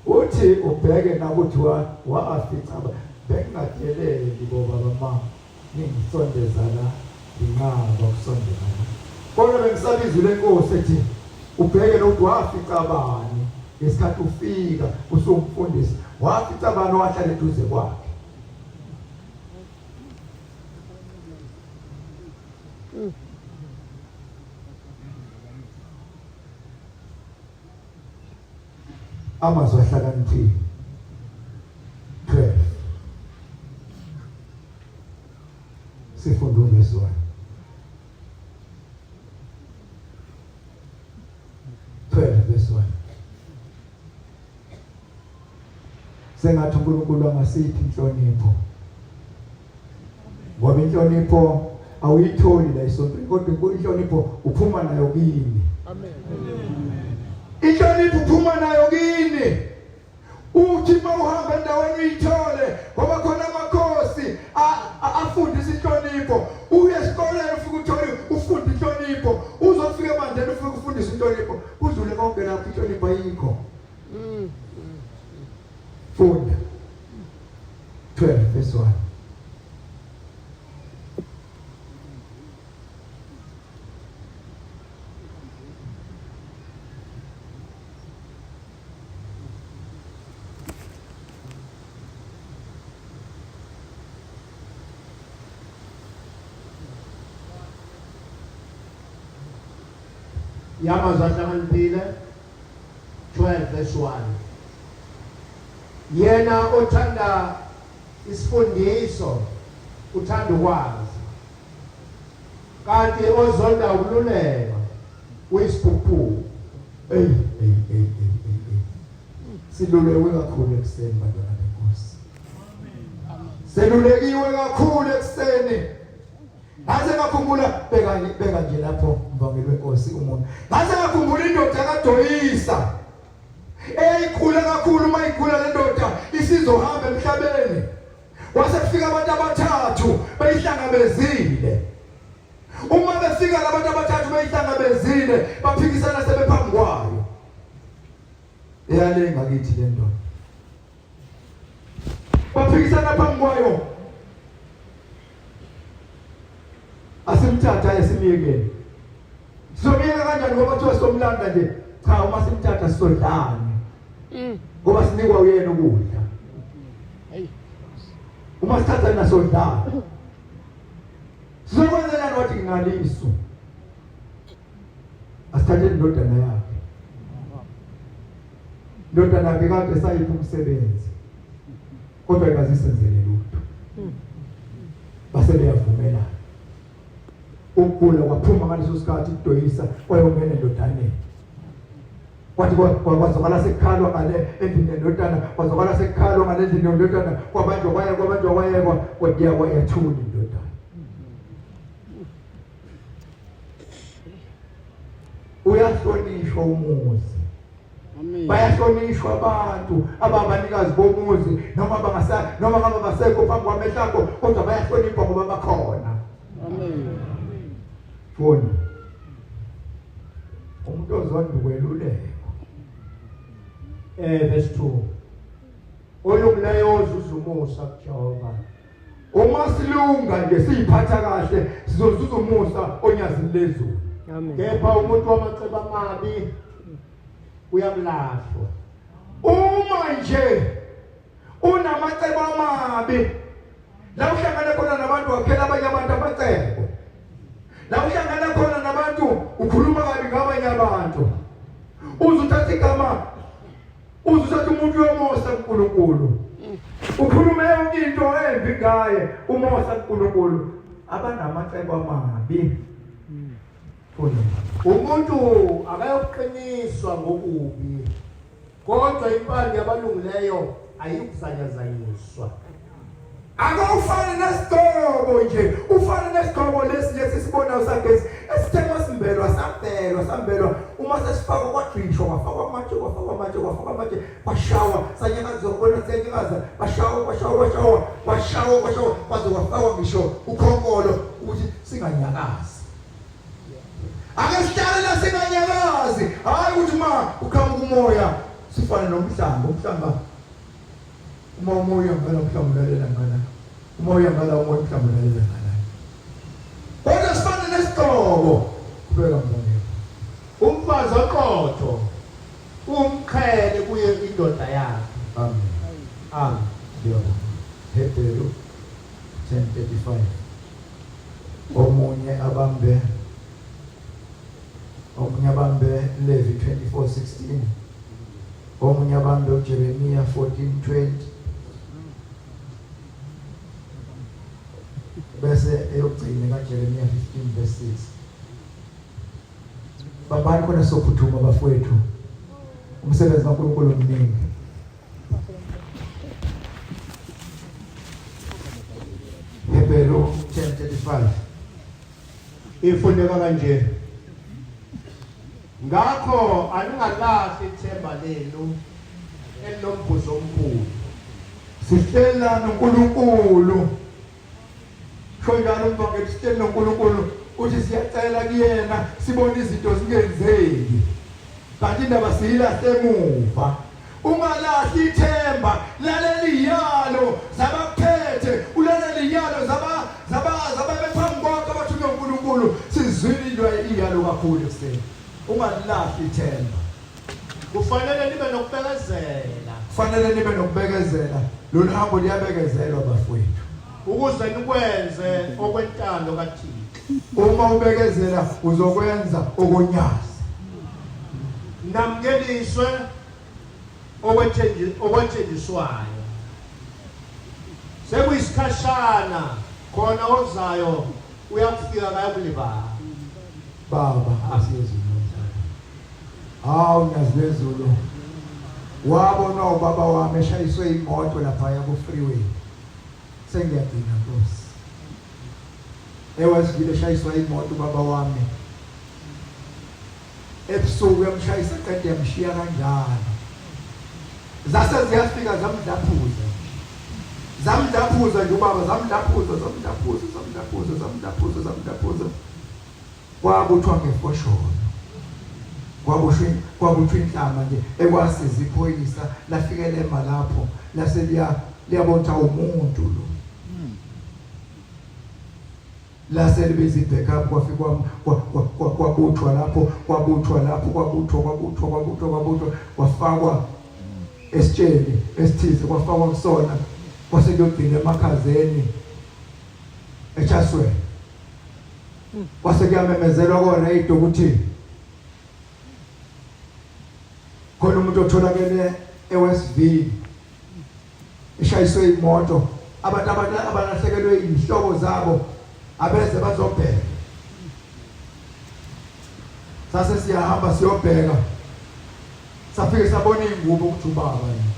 Speaker 3: Uthi ubheke nakuthi waafica bengingadeleli bobaba ma ningisondeza la nginqaba ukusondela la kodwa bengisaba izwi lenkosi ethi ubheke nokuthi wafica bani ngesikhathi ufika usumfundisi wafica bani owahlala eduze kwakhe. Amazwi ahlakaniphile 12 Sifunda uvesi 1 12 verse 1 Sengathi uNkulunkulu angasiphi inhlonipho ngoba inhlonipho awuyitholi la esontweni kodwa inhlonipho uphuma nayo kini. Amen. Inhlonipho uphuma nayo kini. Uthi uma uhamba endaweni uyithole ngoba khona amakhosi afundisa inhlonipho. Uye esikoleni ufike uthole ufunde inhlonipho. Uzofika ebandleni ufike ufundise inhlonipho. Kudlule konke lapho inhlonipho ayikho. Funda. 12 verse 1.
Speaker 1: Yamazwi ahlakaniphile 12 verse 1 Yena othanda isifundiso uthanda ukwazi kanti ozonda ukululeka uyisiphukuphuku.
Speaker 3: Ey ey ey ey ey. Silulewe kakhulu ekuseni bantwana benkosi. Selulekiwe kakhulu ekuseni. Ngaze ngakhumbula beka beka nje lapho mvangeli wenkosi umuntu. Ngaze ngakhumbula indoda kaDoyisa. Eyayikhula kakhulu uma igula le ndoda isizohamba emhlabeni. Kwase kufika abantu abathathu beyihlangabezile. Uma befika labantu abathathu beyihlangabezile baphikisana sebephambi kwayo. Iyalenga kithi le ndoda. Baphikisana phambi kwayo. Asimthatha esimyekeni. Sizomyeka kanjani ngoba kuthiwa somlanda nje? Cha uma simthatha sizodlani. Ngoba sinikwa uyena ukudla. Uma sithatha yena sodlani. Sizokwenzelani wathi nginaliso. Asithathe indodana yakhe. Indodana yakhe kade sayiphi umsebenzi. Kodwa ikazisenzele lutho. Base beyavumelana. Ukugula kwaphuma ngaleso sikhathi kudoyisa kwayongena endodaneni. Kwathi kwazwakala sekukhalwa ngale endlini yendodana, kwazwakala sekukhalwa ngale endlini yendodana, kwabanjwa kwayekwa, kwabanjwa kwayekwa, kwadiya kwayathula indodana. Uyahlonishwa umuzi. Bayahlonishwa abantu ababanikazi bomuzi noma bangasa noma ngabe basekho phambi kwamehlo akho kodwa bayahlonipha ngoba bakhona. Amen. Funda. Umuntu ozonda ukwelulekwa.
Speaker 1: Verse 2. Olungileyo ozuza umusa kuJehova.
Speaker 3: Uma silunga nje siyiphatha kahle sizozuza umusa onyazini lezulu.
Speaker 1: Amen. Kepha umuntu wamacebo amabi uyamlahlwa.
Speaker 3: Uma nje unamacebo amabi la uhlangana khona nabantu wakhela abanye abantu amacebo. La uhlangana khona nabantu ukhuluma kabi ngabanye abantu. Uze uthathe igama uze uthathe umuntu uyomosa kuNkulunkulu. Ukhulume yonke into embi ngaye umosa kuNkulunkulu. Abanamacebo amabi.
Speaker 1: Funda. Umuntu akayokuqiniswa ngokubi, kodwa impande yabalungileyo ayikuzanyazanyiswa.
Speaker 3: Akawufani nesigqoko nje, ufana nesigqoko lesi nje sisibonayo sagesi esithengwa simbelwa sambelwa sambelwa uma sesifakwa kwagqishwa kwafakwa amatshe kwafakwa amatshe kwafakwa amatshe kwashawa sanyakaza kubona siyanyakaza kwashawa kwashawa kwashawa kwashawa kwashawa kwaze kwafakwa ngisho ukhonkolo ukuthi singanyakazi. Ake sihlale la singanyakazi, hayi ukuthi uma uqhamuka umoya sifane nomhlanga, umhlanga Uma umoya ngala mhlawumbe ulalela ngala. Uma uya ngala umoya mhlawumbe ulalela ngala. Kodwa sifane nesigqoko. Qhubeka mngane.
Speaker 1: Umfazi oqotho umqhele kuye indoda yakhe.
Speaker 3: Amen.
Speaker 1: Amen.
Speaker 3: Ngiyabonga. Hebheru 10:35. Omunye abambe omunye abambe Levi 24:16. Omunye abambe uJeremiya 14:20 bese eyogcina kaJeremiya 15 verse 6. Babani khona sophuthuma bafowethu. Umsebenzi kaNkulunkulu omningi. Hebheru 10:35
Speaker 1: Ifundeka kanje. Ngakho aningalahli ithemba lenu elinomvuzo omkhulu.
Speaker 3: Sihlela noNkulunkulu. Sho njalo umvangeli sihleli noNkulunkulu uthi siyacela kuyena sibone izinto zingenzeki. Kanti indaba siyilahle emuva. Ungalahli ithemba, lalela iyalo zabakuphethe, ulalela iyalo zaba zaba zababephambi kwakho abathunywe uNkulunkulu. Sizwile into iyalo kakhulu ekuseni. Ungalahli ithemba.
Speaker 1: Kufanele nibe nokubekezela.
Speaker 3: Kufanele nibe nokubekezela. Lolu hambo liyabekezelwa bafowethu.
Speaker 1: Ukuze nikwenze okwentando kaThixo.
Speaker 3: Uma ubekezela uzokwenza okonyazi.
Speaker 1: Namukeliswe okwethenjiswayo. Sekuyisikhashana khona ozayo uyakufika kayakulibala.
Speaker 3: Baba asiyezulu nomhlaba. Hawu nyazi lwezulu. Wabona ubaba wami eshayiswe imoto lapha ku freeway. Sengiyagcina Nkosi. Ewazwile eshayiswa imoto ubaba wami. Ebusuku yamshayisa qede yamshiya kanjalo. Zase ziyafika zamdlaphuza. Zamdlaphuza nje ubaba zamdlaphuza zamdlaphuza zamdlaphuza zamdlaphuza zamdlaphuza. Kwabuthwa ngefosholo. Kwabushwe kwabuthwa inhlama nje ekwasiza iphoyisa lafike lema lapho lase liya liyabona umuntu lo. Lase libiza i-backup kwafikwa kwabuthwa lapho kwabuthwa lapho kwabuthwa kwabuthwa kwabuthwa kwabuthwa kwafakwa esitsheni esithize kwafakwa kusona kwase kuyogcina emakhazeni echasweni kwase kuyamemezelwa ko-radio ukuthi khona umuntu otholakele eWestville eshayiswe imoto abantu abalahlekelwe izihloko zabo abeze bazobheka sase siyahamba siyobheka safike sabona ingubo ukuthi ubaba yena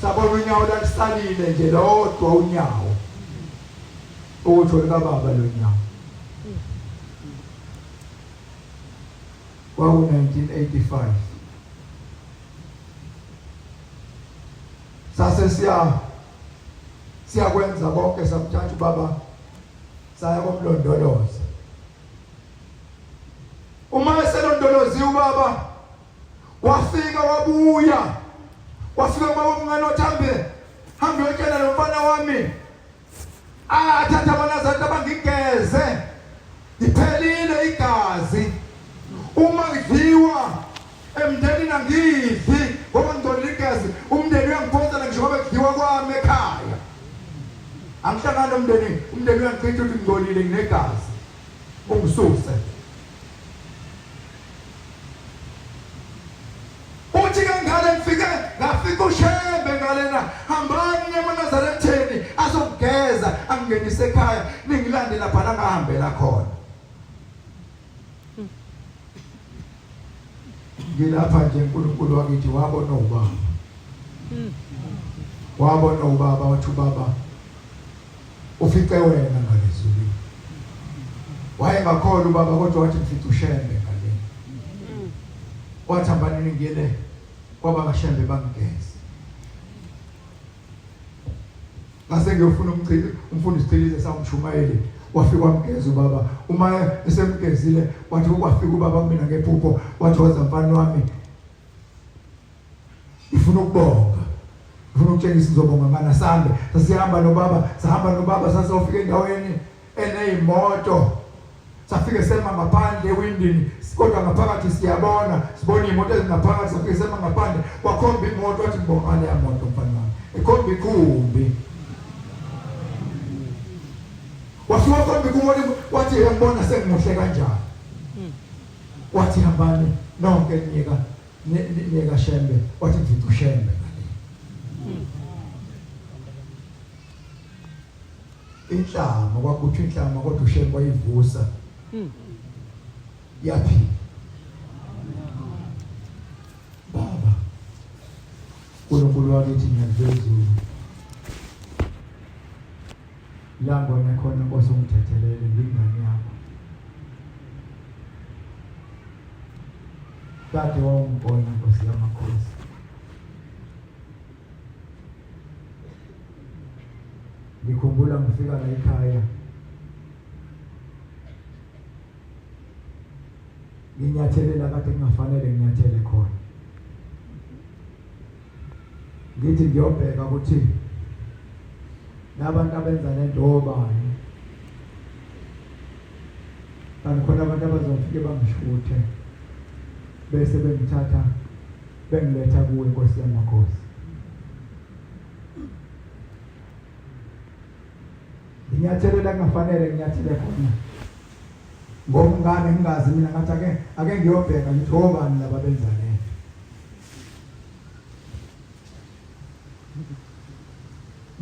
Speaker 3: sabona unyawo lalisalile nje lodwa unyawo ukuthi olukababa lo nyawo kwaku-1985 sase siya siyakwenza konke samthatha ubaba saya komlondoloza uma eselondoloziwe ubaba wafika wabuya wafika ubaba omncane othambe hambe uyotshela lo mfana wami athatha amanazareta bangigeze ngiphelile igazi uma ngidliwa emndenini angidli ngoba ngigcolile igazi umndeni uyangiphonsela ngisho ngoba kudliwa kwami ekhaya angihlangani nomndeni umndeni uyangichitha ukuthi ngingcolile nginegazi ungisuse Uthi ke ngale ngifike ngafika uShembe ngalena hambani niye emaNazaretheni azokugeza angingenise ekhaya ningilande lapha la ngahambela khona. Ngilapha nje uNkulunkulu wakithi wabona ubaba. Wabona ubaba wathi ubaba Ufice wena ngalezulwini. Wayengakholwa ubaba kodwa wathi ngifice uShembe ngale. Wathi hambani ningene kwaba kaShembe bangigeze. Ngase ngiyofuna umchili umfundisi Chilize sawumshumayeli wafika wamgeza ubaba uma esemgezile wathi kwafika ubaba kumina ngephupho wathi woza mfana wami ngifuna ukubonga ngifuna ukutshengisa ngizobonga ngana sambe sasihamba nobaba sahamba nobaba sasofika endaweni eneyimoto safike sema ngaphandle ewindini kodwa ngaphakathi siyabona sibona iy'moto ezingaphakathi safike sema ngaphandle kwakhomba imoto wathi ngibonga ngaleya moto mfana wami ikhomba ikhumbi wafika wakhomba ikhumbi wathi uyangibona sengimuhle kanjani wathi hambani nonke niyeka niyeka shembe wathi ngifica ushembe ngale inhlama kwakuthi inhlama kodwa uShembe wayivusa yaphila baba uNkulunkulu wakithi ngiyakuzulu la ngone khona Nkosi ungithethelele ngingane yakho kade wawungibona Nkosi yamakhosi Ngikhumbula ngifika la ekhaya nginyathele la kade kungafanele nginyathele khona ngithi ngiyobheka ukuthi labantu abenza lento obani kanti khona abantu abazofike bangishuthe bese bengithatha bengiletha kuwe Nkosi yamakhosi nginyathele la kungafanele nginyathele khona ngomngane ngingazi mina ngathi ake ake ngiyobheka ngithi obani laba benza lento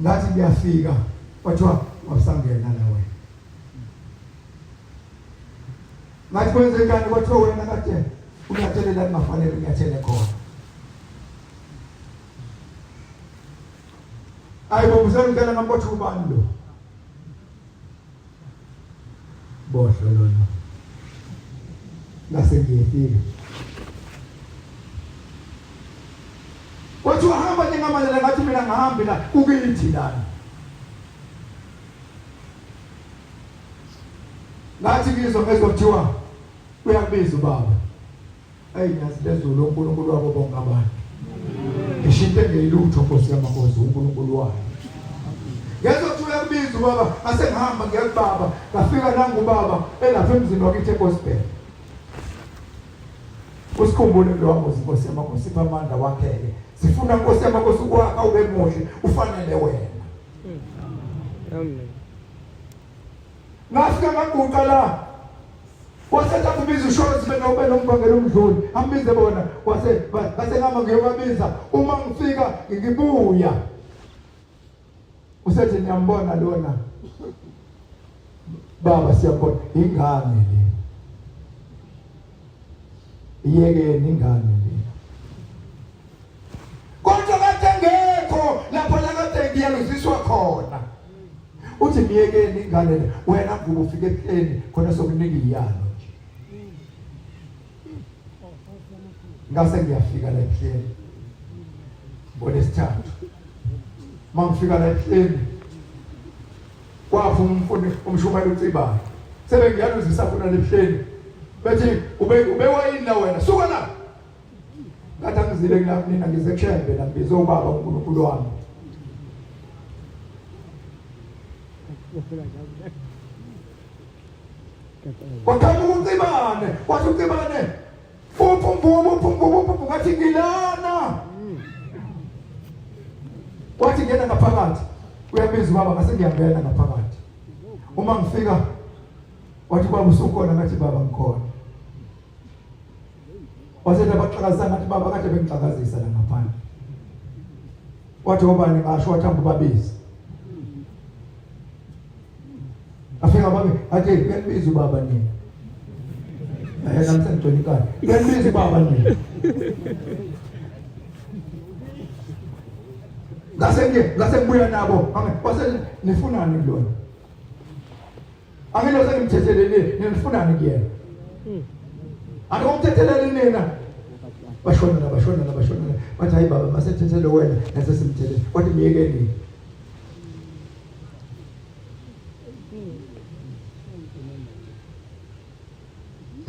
Speaker 3: ngathi ngiyafika kwathiwa wabusangena la wena ngathi kwenze njani kwathiwa wena kade unyathele la kungafanele unyathele khona Hayi bo usengicela ngambothi ubani lo? Bohlo lona. Ngase ngiyefika. Wathi wahamba njengamanje ngathi mina ngihambi la kukithi lana. Ngathi ngizwa ngezothiwa uyakubiza ubaba. Ayi nyazi lezulu uNkulunkulu wabo bonke abantu. Ngisho into engeyilutho Nkosi yamakhosi uNkulunkulu wayo. Ngezothula kubiza ubaba ngase ngihamba ngiya kubaba ngafika nangu ubaba elapha emzini wakithi eGospel. Usikhumbule lo wamuzi Nkosi yamakhosi sipha amandla wakheke. Sifuna Nkosi yamakhosi ukwakha ube muhle ufanele wena.
Speaker 4: Amen.
Speaker 3: Ngafika ngaguqa la Wasethi ambiza uShozi benobe nomvangeli umdluli ambize bona wase base ngihamba ngiyobabiza uma ngifika ngibuya usethi niyambona lona baba siyabona ingane le iyekeni ingane le kodwa kade ngekho lapho la kade ngiyaluziswa khona uthi miyekeni ingane le wena ngubo ufike ebuhleni khona sokunika iyalo nje ngase ngiyafika la ebuhleni ngolesithathu mangifika la ebuhleni kwaphuma umfundi umshumayeli uCibane sebengiyaluzisa khona lebuhleni bethi ube ubewayini la wena suka la ngathi angizile kula mina ngize kushembe la ngibize ubaba uNkulunkulu wami kwaqhamuka uCibane wathi uCibane uphi umvubu uphi umvubu uphi umvubu ngathi ngilana wathi ngena ngaphakathi uyabiza ubaba ngase ngiyangena ngaphakathi uma ngifika wathi baba usukhona ngathi baba ngikhona Wasethi abaxakazisa ngathi baba kade bengixakazisa la ngaphandle. Wathi obani ngasho wathi hamba ubabize. Afika babe athi uyanibiza ubaba nini? Eh nami sengigcwele inkani. Uyanibiza ubaba nini? Ngase ngiye ngase ngibuya nabo. Wase nifunani kulona? Angilo sengimthethelelile, ngifunani kuyena? Akumthetheleli nina. Bashona la bashona la bashona la. Bathi hayi baba masethethele wena nasesimthethelele. Wathi miyekeni.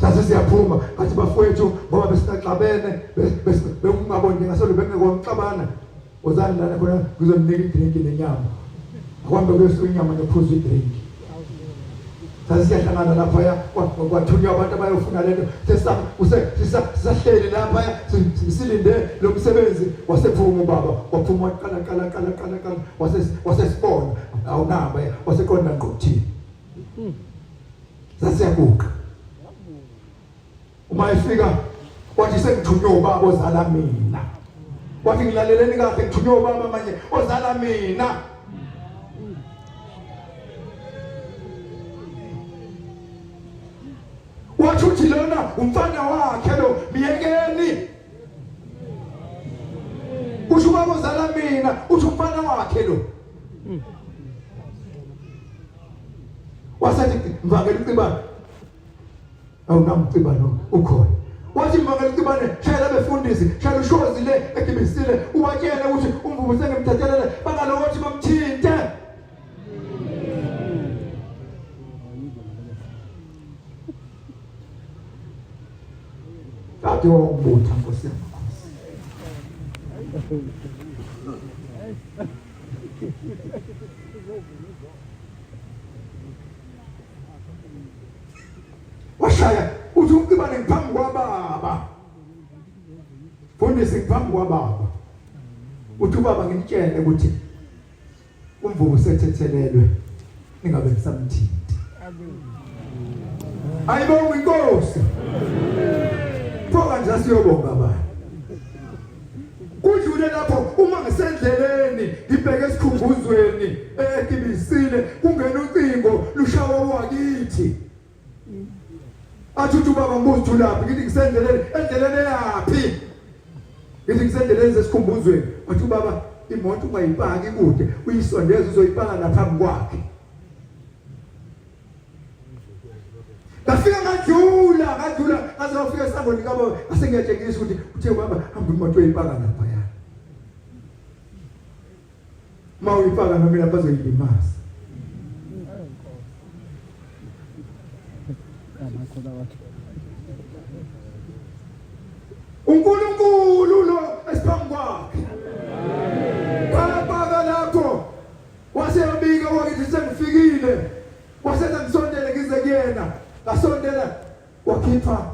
Speaker 3: Sase siyaphuma ngathi bafowethu ngoba besingaxabene bekungaboni ngasolo bengekwamxabana wozani lana khona ngizoninika idrink nenyama akuhambe kuyosuka inyama nophuza idrink sase siyahlangana laphaya kwathunywa abantu abayofuna lento sisahleli laphaya silinde lo msebenzi wasephuma ubaba waphuma waqala qala qala qala qala wasesibona awunamba waseqonda ngqo kuthini Sasiyaguqa. Uma efika wathi sengithunywe ubaba ozala mina. Wathi ngilaleleni kahle ngithunywe ubaba manje ozala mina. Wathi uthi lona umfana wakhe lo miyekeni. Usho ubaba ozala mina, uthi umfana wakhe lo. Wasethi mvangeli uCibane. Awunamcibane ukhona. Wathi mvangeli uCibane shayela befundisi, shayela ushozi le egibisile ubatshele ukuthi umvubu sengimthethelele bangalokothi bamthinte. Kade wawubutha Nkosi yamakhosi. Washaya uthi uMcibane ngiphambi kwababa. Mfundisi ngiphambi kwababa. Uthi ubaba ngimtshele ukuthi umvubu usethethelelwe ningabe nisamthinti. Ayibonga inkosi. Pho kanje siyobonga bani? Kudlule lapho uma ngisendleleni ngibheke esikhumbuzweni ekibisile kungena ucingo lushawa wakithi. Athi uthi ubaba ngibuza uthi ulaphi ngithi ngisendleleni endleleni eyaphi? Ngithi ngisendleleni zesikhumbuzweni wathi ubaba imoto ungayipaki kude uyisondeze uzoyipaka lapha kwakhe. Ngafika ngadlula ngadlula ngaze ngafika esangweni likababa ngase ngiyatshengisa ukuthi uthe baba hamba imoto uyipaka lapha ya. Uma uyipaka noma lapha bazoyilimaza. uNkulunkulu lo esiphambi kwakhe. Baba lapho waseyobika wakithi sengifikile wasenza ngisondele ngize kuyena ngasondela wakhipha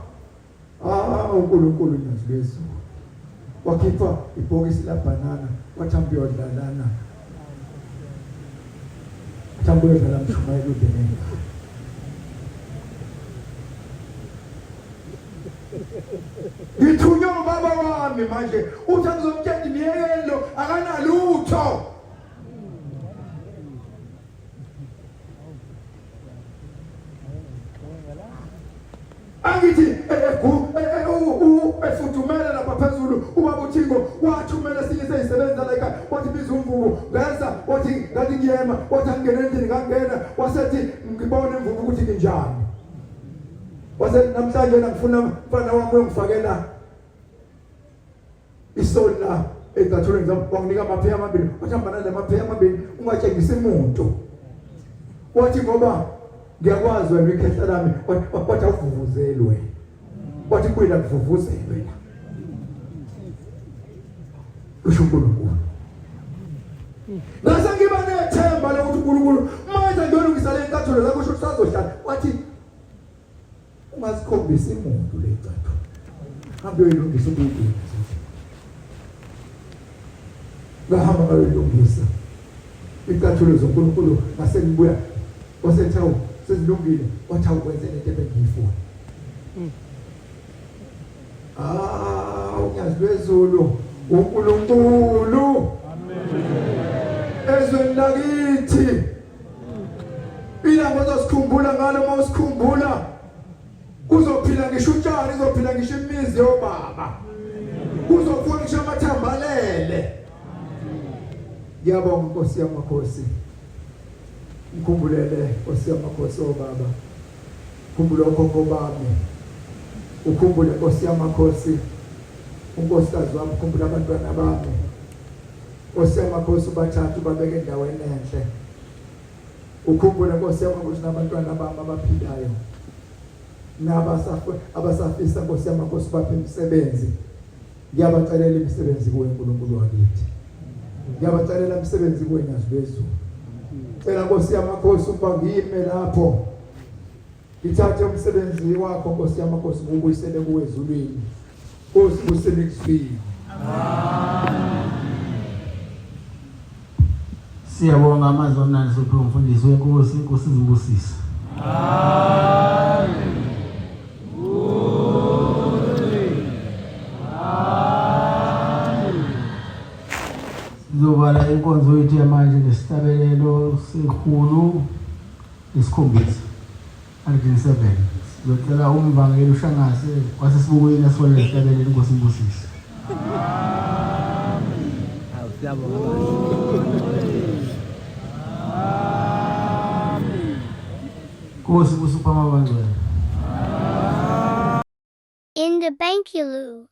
Speaker 3: ah uNkulunkulu nyazi lwezulu wakhipha ibhokisi la banana wathi hamba uyodlalana wathi hamba uyodlala mshumayela ude nengane ngithunywe ubaba wami manje uthi angizomtshela imiyekelo akanalutho Angithi efudumele lapha phezulu ubaba uThingo wathumela esinye seyisebenza la ekhaya wathi biza umvubu ngeza wathi ngathi ngiyema wathi angingene endlini ngangena wasethi ngibone imvubu ukuthi nginjani wasethi namhlanje ngifuna mfana wami uyongifakela isoli la ecathulweni zami wanginika amapheya amabili wathi hamba nale mapheya amabili ungatshengisi muntu wathi ngoba ngiyakwazi wena ikhehla lami wathi awuvuvuzelwe wathi kuyila kuvuvuzelwe la kusho uNkulunkulu ngase ngiba nethemba lokuthi uNkulunkulu manje ngiyolungisa le nkathulo zakho kusho ukuthi sazohlala wathi Ungasikhombisi muntu le ncathu. Hambe uyoyilungisa ubuyilungisa. Ngahamba ngayoyilungisa. Icathulo zoNkulunkulu ngase ngibuya wasethi awu sezilungile wathi awukwenze lento ebengiyifuna. Ah, unyazi lwezulu uNkulunkulu. Amen. Ezweni lakithi Ilanga ozosikhumbula ngalo uma usikhumbula kuzophila ngisho utshani izophila ngisho imizi yobaba kuzovuka ngisho amathambo alele ngiyabonga nkosi yamakhosi. Ngikhumbulele Nkosi yamakhosi obaba. Khumbula okhokho bami. Ukhumbule Nkosi yamakhosi unkosikazi wami, khumbula abantwana bami. Nkosi yamakhosi ubathathu babeke endaweni enhle. Ukhumbule Nkosi yamakhosi nabantwana bami abaphilayo. Nabasafisa Nkosi yamakhosi baphe imisebenzi. Ngiyabacelela imisebenzi kuwe uNkulunkulu wakithi. Ngiyabacelela imisebenzi kuwe Nyazi lwezulu. Cela Nkosi yamakhosi ukuba ngime lapho. Ngithathe umsebenzi wakho Nkosi yamakhosi ngubuyisele kuwe ezulwini. Nkosi kusemikuzwini.
Speaker 2: Amen. Siyabonga amazwi amnandi sophiwe umfundisi wenkosi, inkosi izibusise.
Speaker 4: Amen.
Speaker 2: Sizovala inkonzo yethu yamanje ngesihlabelelo sekhulu isikhombisa 107. Sizocela umvangeli uShangase wasesibukweni asiholele isihlabelelo inkosi imbusise.
Speaker 4: Awu siyabonga bandla.
Speaker 2: Nkosi busupha amabangcwele.
Speaker 5: In the Bankulu.